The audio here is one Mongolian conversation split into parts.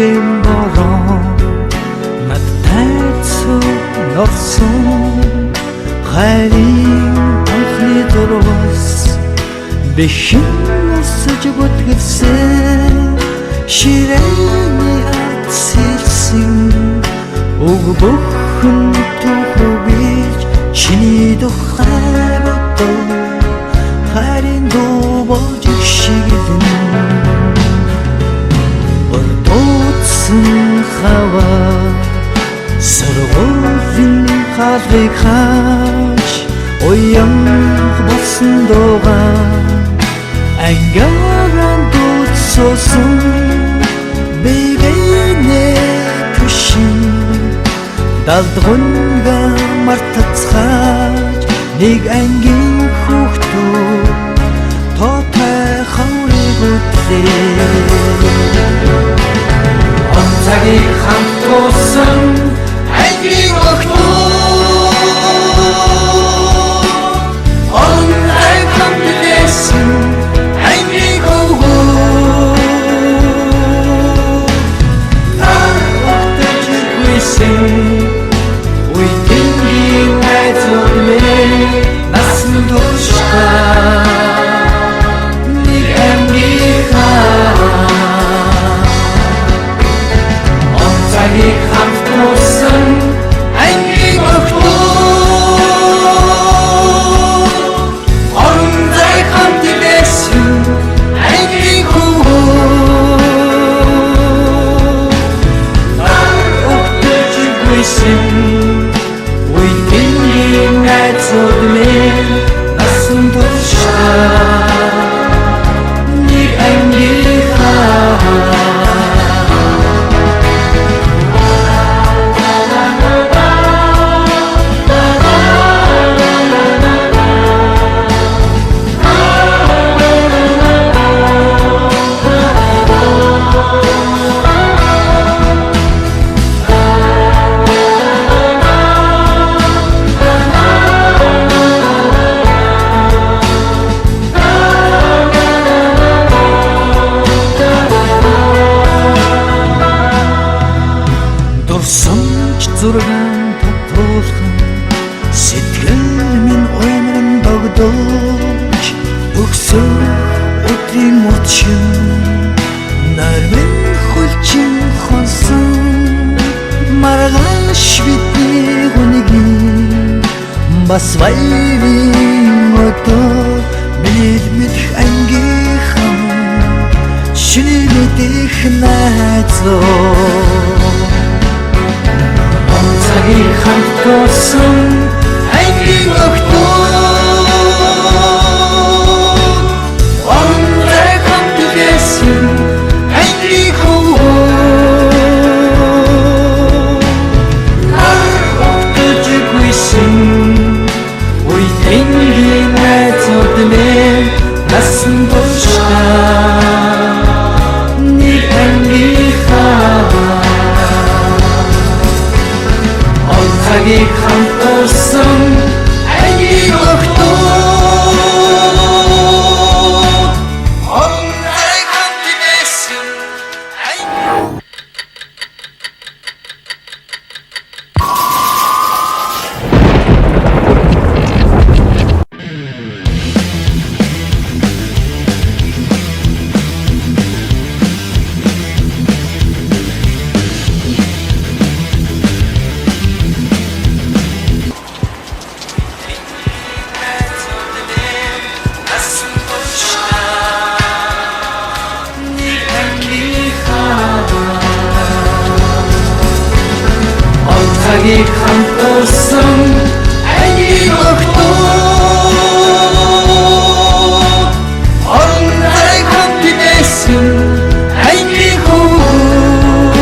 Өдрийн бороо надтай цөм норсон хайрын анхны дурвас бэхэн усаж бүтгэлсэн ширээний ард сэлсэн үг бүхэн түүхвэж чиний тухай бодов хайрын дуу болж шиглэн Ордоцсон хаваа сургуулийн хаалгыг хааж уян болсон дуугаа ангиаран дуудсан бэгэнэ түшин далдгунга мартацгааж нэг ангийн хүүхдүүд тоотой хаврыг үтлээ. Он цагийг хамт туусан ангийн охтууд он цаг хамт лээсэн ангийн хөвгүүд нар өгтөж ирсэн үеийн найзууд минь насан туршдаа нэг ангийнхаа он цагийг хамт туусан ангийн охтууд он цаг хамт лээсэн ангийн хөвгүүд нар өгтөж ирсэн үеийн найзууд минь насан туршдаа нэг ангийнхаа. Дурсамж зургаан татуулхан сэтгэл минь уймран догдолж өгсөх өдрийн мөрчин нармын хөлчин хонсон маргааш бидний хүнгийн бас баярын өдөр миний мэдэх ангийнхан шинэ мэдэх найзууд он цагийг хамт туусан ангийн охтууд он цаг хамт лээсэн ангийн хөвгүүд нар өгтөж гүйсэн үеийн найзууд минь насан туршдаа нэг ангийнхаа он цагийг хамт туусан ангийн охтууд он цаг хамт лээсэн ангийн. Насан туршдаа нэг ангийнхаа он цагийг хамт туусан ангийн охтууд он цаг хамт лээсэн ангийн хөвгүүд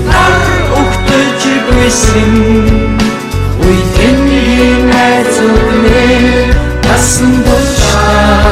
нар өгтөж гүйсэн үеийн найзууд минь насан туршдаа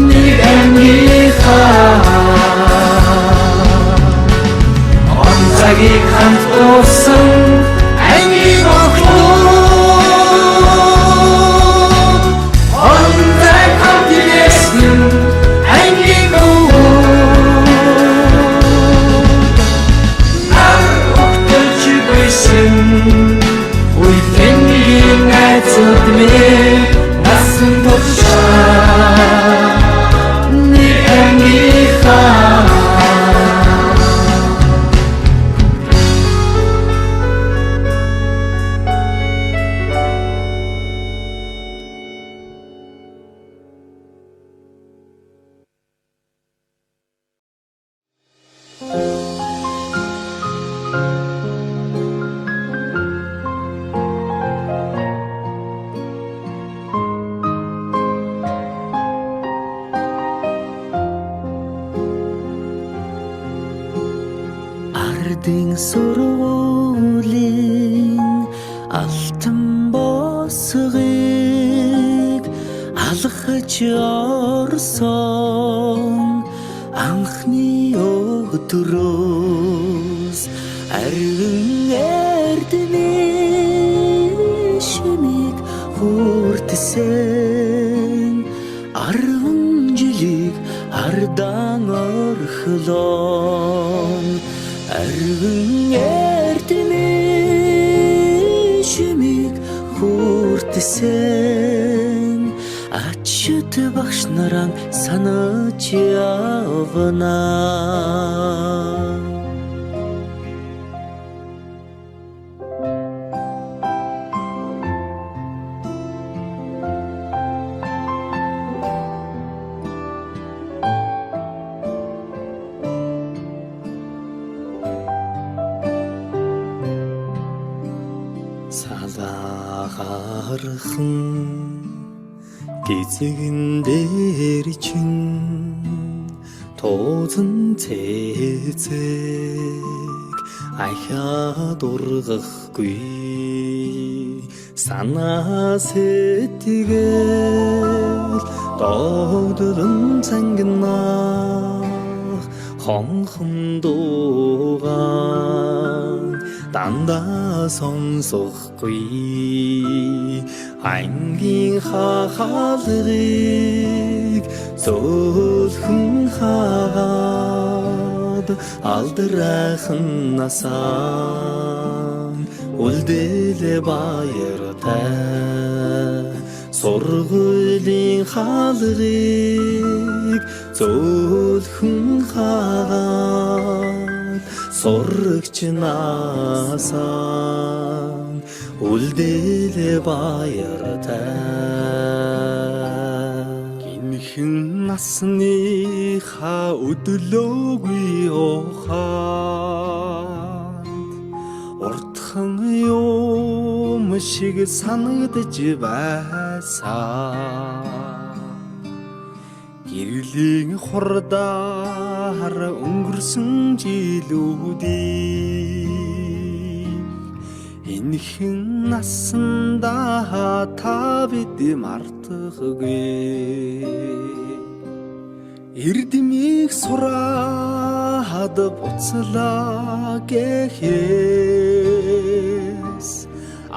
нэг ангийнхаа он цагийг хамт туусан ангийн охтууд он цаг хамт лээсэн ангийн хөвгүүд. Ардын сургуулийн алтан босгыг алхаж орсон анхны өдрөөс арвин эрдэнэ шимийг хүртсэн 10 жилийг ардан орхилон арвин эрдэнэ шимийг хүртсэн ачид багш нараа санаж явна. Салаархан гизэгэн дээр чин тууцан цэцэг ахиад ургахгүй санаа сэтгэл догдолон цангинах хонхон дууган дандаа сонсохгүй ангийн хаалгыг зөөлхөн хаагаад алдрайхан насаа үлдээлээ баяртай сургуулийн хаалгыг зөөлхөн хаагаад сурагч насаа үлдээлээ баяртай. Гинхэн насныхаа өдлөөгүй ухаанд уртхан юм шиг санагдаж байсан. Гэрлийн хурдаар өнгөрсөн жилүүдийг энэхэн насандаа та бид мартахгүй. Эрдмийг сураад буцлаа гэхээс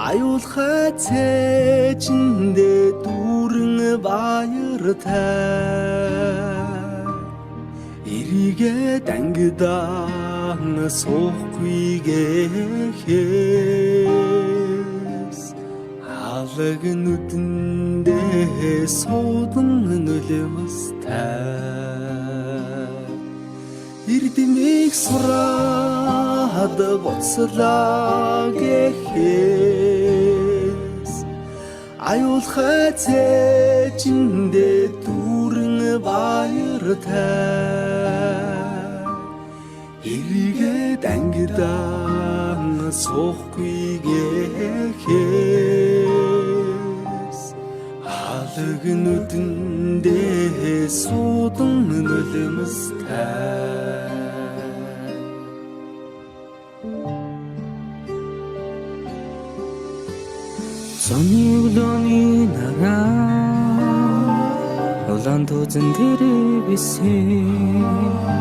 аюулхай цээжиндээ дүүрэн баяртай эргээд ангидаан суухгүй гэхээс алаг нүдэндээ суудан нулимстай. Эрдмийг сураад буцлаа гэхээс аюулхай цээжиндээ дүүрэн баяртай эргээд ангидаан суухгүй гэхээс алаг нүдэндээ суудан нулимстай. Зуны өглөөний нараа улаан түүзэн дээр бисээ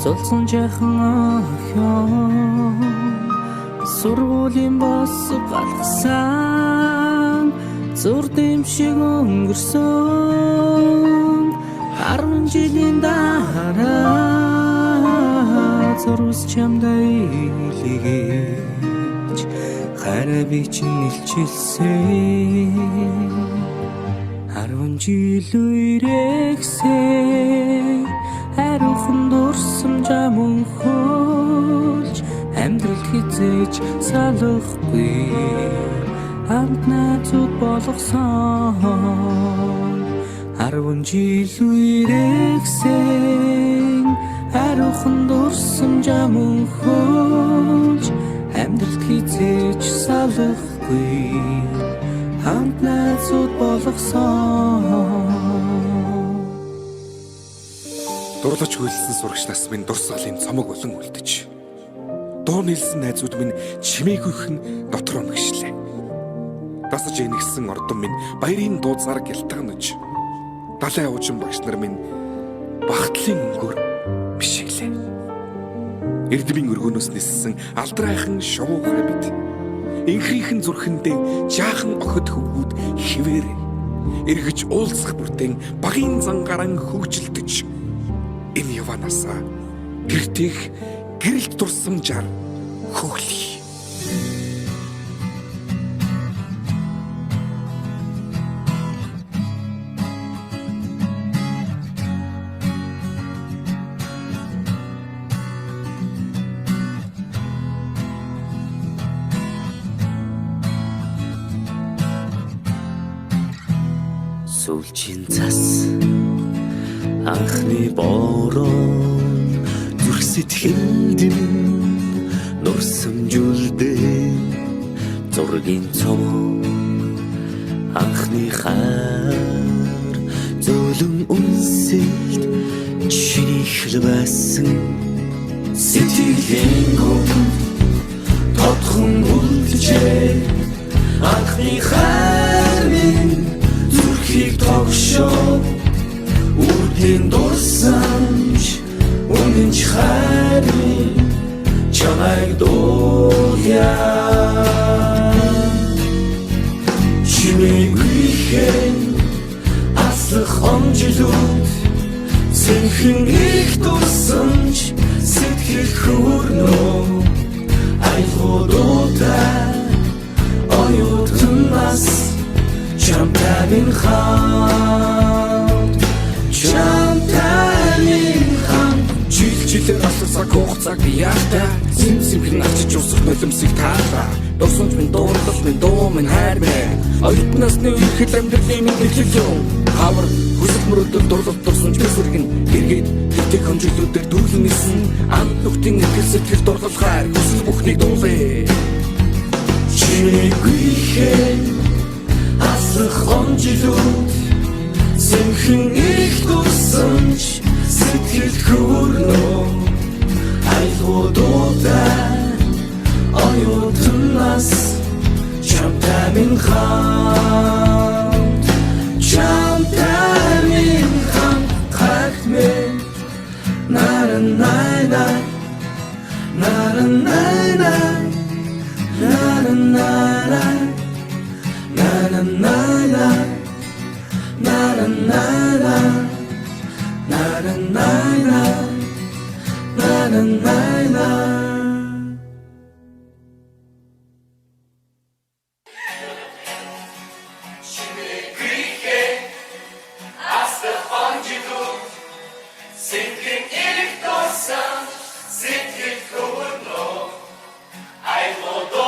золсон жаахан охин сургуулийн босго галгасан зурд юм шиг өнгөрсөн 10 жилийн дараа зурвас чамдаа илгээж хайраа би чинь илчилсэн 10 жил үерэгсээ ариухан дурсамжаа мөнхөлж амьдрал хизээж салахгүй амт найзууд болгосон 10 жил үерэгсээ ариухан дурсамжаа мөнхөлж салахгүй хамт найзууд болгосон. Дурлаж хөлсөн сурагч нас минь дурсгалын цомог болон үлдэж. Дуу нийлсэн найзууд минь чимээгүйхэн дотроо мэгшлээ. Дасаж энэгсэн ордон минь баярын дууцаар гялтганаж. Далай уужин багш нар минь багтлын өнгөөр бишиглээ. Эрдмийн өргөнөөс ниссэн алдрайхан шувуухай бит. Инхрийнхэн зүрхэндээ жаахан охид хөвгүүд хിവэр эргэж уулзах бүртэн багийн зангаран хөгжилдөж. Энэ яваанасаа гэртэх гэрэлт дурсамжаар хөглөе. Сүүлчийн цас анхны борон зүрх сэтгэлд минь нурсамжүүлдэ зургийн цомог анхны хайр зөөлөн үнсэлт чиний хэл байсан сэтгэлийн гүнд тодхон үлджээ анхны хайр минь зүрхийг тогшоод үрдийн дурсамж үнэнч хайр минь чамайг дуулъя. Чимээгүйхэн аслах он жилүүд цэнхэн их дурсамж сэтгэл хөрнөө аялгуудтай оюутан нас чамтай минь хамт чамтай минь хамт. Жил жилээр алах цаг хугацааг яахтай зэм зэмхэн ачиж усах нулимсыг таалаа. Дурсамж минь дуурлал минь дуу минь хайр минь оюутан насны үерхэл амьдралын минь эхлэл юм. Хавар хүсэл мөрөөдөл дурлал дурсамж би сэргэн эргээд тэртех хонжиглүүдээр дүүрэн нисэн анд нүхтэн ихэл сэтгэл дурлал хайр хүсэл бүхнийг дуулъя. Чимээгүйхэн алах он жилүүд цэнхэн их дурсамж сэтгэл хөрнөө аялгуудтай оюутан нас чамтай минь хамт чамтай минь хамт хайрт минь нара най най нара най най нара най най на на на на на на на на на на на на. Чимээгүйхэн аслах он жилүүд цэнхэн их дурсамж сэтгэл хөрнөө аялгуудтай